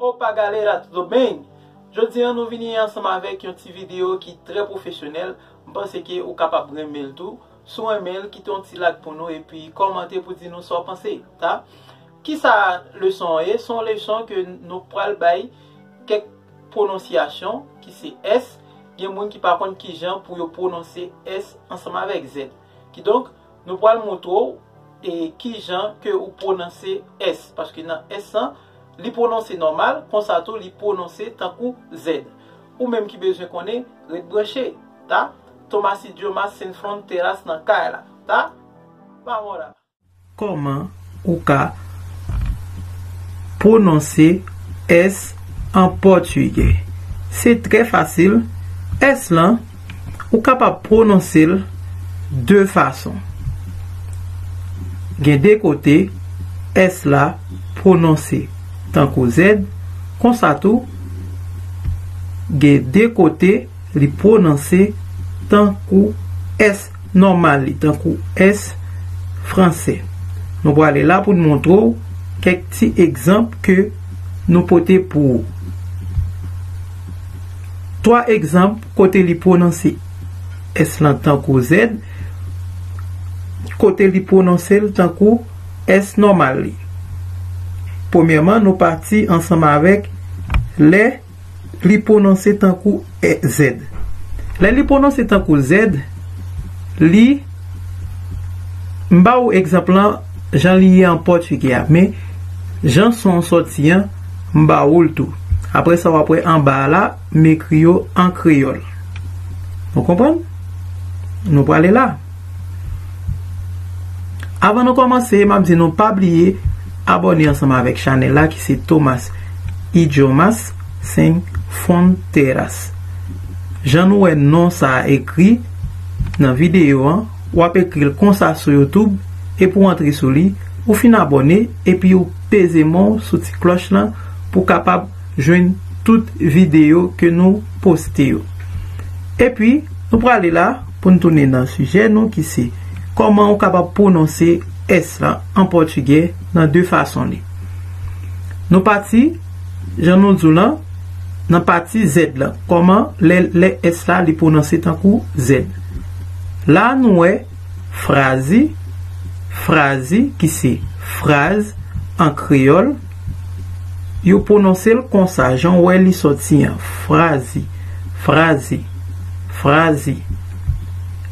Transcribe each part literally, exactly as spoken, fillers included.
Opa galera, tudo bem? Jodi a nou vini ansanm avèk yon ti videyo ki trè pwofesyonèl. M panse ke ou kapab renmen l tou. Si w renmen l, kite yon ti like pou nou epi kòmante pou di nou sa w panse, ta? Kisa leson an ye? Se yon leson ke nou pral bay kèk pwononsyasyon ki se S. Gen moun ki pa konn kijan pou yo pwononse S ansanm avèk Z. Kidonk, nou pral montre w e kijan ke ou pwononse S, paske nan S lan, li pwononse nòmal, konsa tou li pwononse tankou Z. Ou menm ki bezwen konnen, ret branche, ta? Thomas Idiomas Sem Fronteiras nan kay la, ta? Vamos lá. Kòman ou ka pwononse S an pòtigè? Se trè fasil. S lan, ou kapab pwononse l de fason. Gen de kote, S la pwononse tankou Z, konsa tou, gen de kote, li pwononse tankou S nòmal li, tankou S fransè. Nou prale la pou n montre w kèk ti egzanp ke nou pote pou ou. Twa egzanp kote li pwononse S lan tankou Z, kote li pwononse l tankou S nòmal li. Premyèman, nou pati ansanm avèk lè li pwononse tankou Z. Lè li pwononse tankou Z, li, m ba ou egzanp lan jan li ye an pòtigè a, men jan son an sòti an, m ba ou l tou. Apre sa, w ap wè anba a la, m ekri yo an kreyòl. Nou konprann? Nou prale la. Avan nou kòmanse, m ap di nou pa bliye abòne ansanm avèk chanèl la ki se Thomas Idiomas Sem Fronteiras. Jan nou wè non sa a ekri nan videyo an, w ap ekri l konsa sou YouTube epi w antre sou li, ou fin abòne epi ou peze men w sou ti klòch lan pou w kapab jwenn tout videyo ke nou poste yo. Epi, nou prale la pou n tounen nan sijè nou ki se kòman ou kapab pwononse S lan an pòtigè nan de fason li. Nou pati, jan nou di w lan, nan pati Z lan. Kòman lè, lè S la li pwononse tankou Z. La nou wè frazi, frazi ki se fraz an kreyòl, yo pwononse l konsa, jan w wè li sòti an, frazi, frazi, frazi.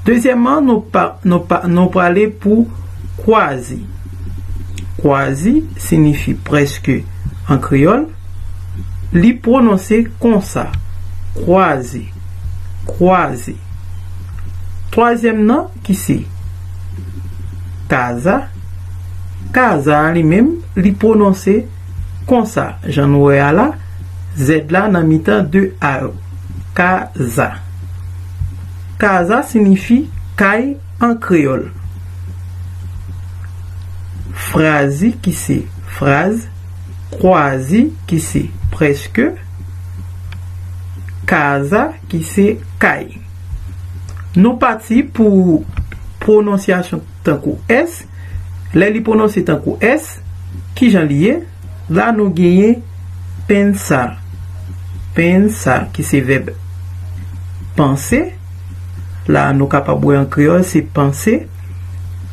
Dezyèmman, nou pa, nou pa, nou prale pou kwazi. Kwazi siyifi prèske an kreyòl, li pwononse konsa, kwazi, kwazi. Twazyèm nan ki se kaza, kaza a li menm, li pwononse konsa, jan nou wè a la, Z la nan mitan de A yo. Kaza. Kaza siyifi kay an kreyòl. Frazi ki se fraz, kwazi ki se prèske, kaza ki se kay. Nou pati pou pwononsyasyon tankou S. Lè li pwononse tankou S, kijan li ye? La nou genyen pensar. Pensar ki se vèb panse. La nou kapab wè an kreyòl se panse.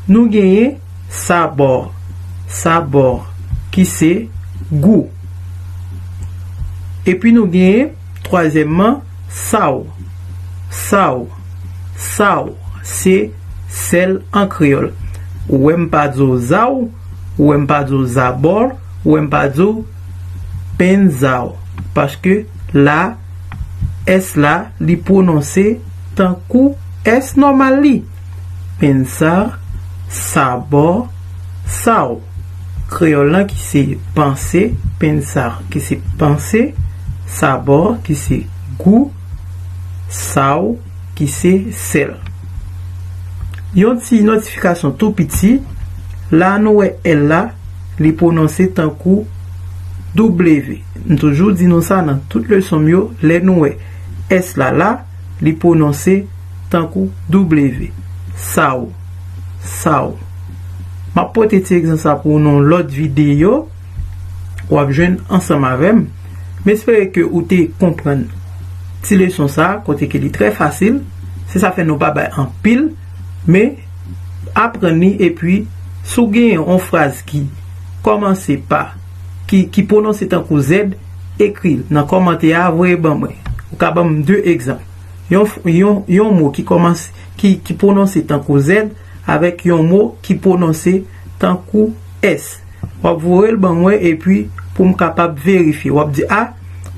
Nou genyen sabor. Sabor ki se gou. Epi nou genyen twazyèmman saw. Saw. Saw se sèl an kreyòl. Ou wè m pa di w zaw, ou wè m pa di w zabò, ou wè m pa di w pennzaw. Paske la, S la, li pwononse tankou S nòmal li. Pensar, sabor, saw. Kreyòl lan ki se panse, pensar ki se panse, sabor ki se gou, saw ki se sèl. Yon ti notifikasyon tou piti, la nou wè L la, li pwononse tankou W. M toujou di nou sa nan tout leson m yo, lè nou wè S la la, li pwononse tankou W. Saw, saw. M ap pote ti egzanp sa pou nou lòt videyo, w ap jwenn ansanm avè m. M espere ke ou te konprann ti leson sa a, kote ke li trè fasil. Se sa fè nou pa bay anpil, men aprann li, epi si w genyen yon fraz ki kòmanse pa, ki, ki pwononse tankou zèd, ekri l nan kòmantè a, voye ban mwen. Ou ka ban m de egzanp. Yon, yon, yon mo ki kòmanse, ki, ki pwononse tankou zèd, avèk yon mo ki pwononse tankou s. W ap voye l ban mwen, epi pou m kapab verifye. W ap di, a,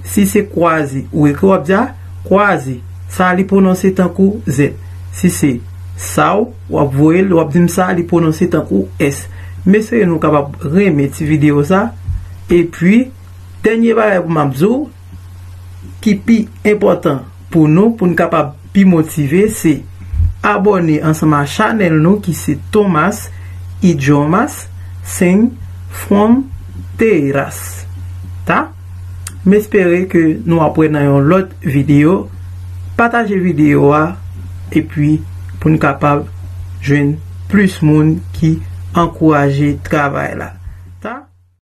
si se kwaze, ou ekri, w ap di, a, kwaze, sa a li pwononse tankou zèd. Si se saw, w ap voye l, w ap di m sa a li pwononse tankou s. M espere nou kapab renmen ti videyo sa. Epi, dènye bagay pou m ap di w, ki pi enpòtan pou nou, pou n kapab pi motive, se abòne ansanm a chanèl nou ki se Thomas Idiomas Sin Fronteiras. Ta? M espere ke nou ap wè nan yon lòt videyo. Pataje videyo a, epi pou n kapab jwenn plis moun ki ankouraje travay la.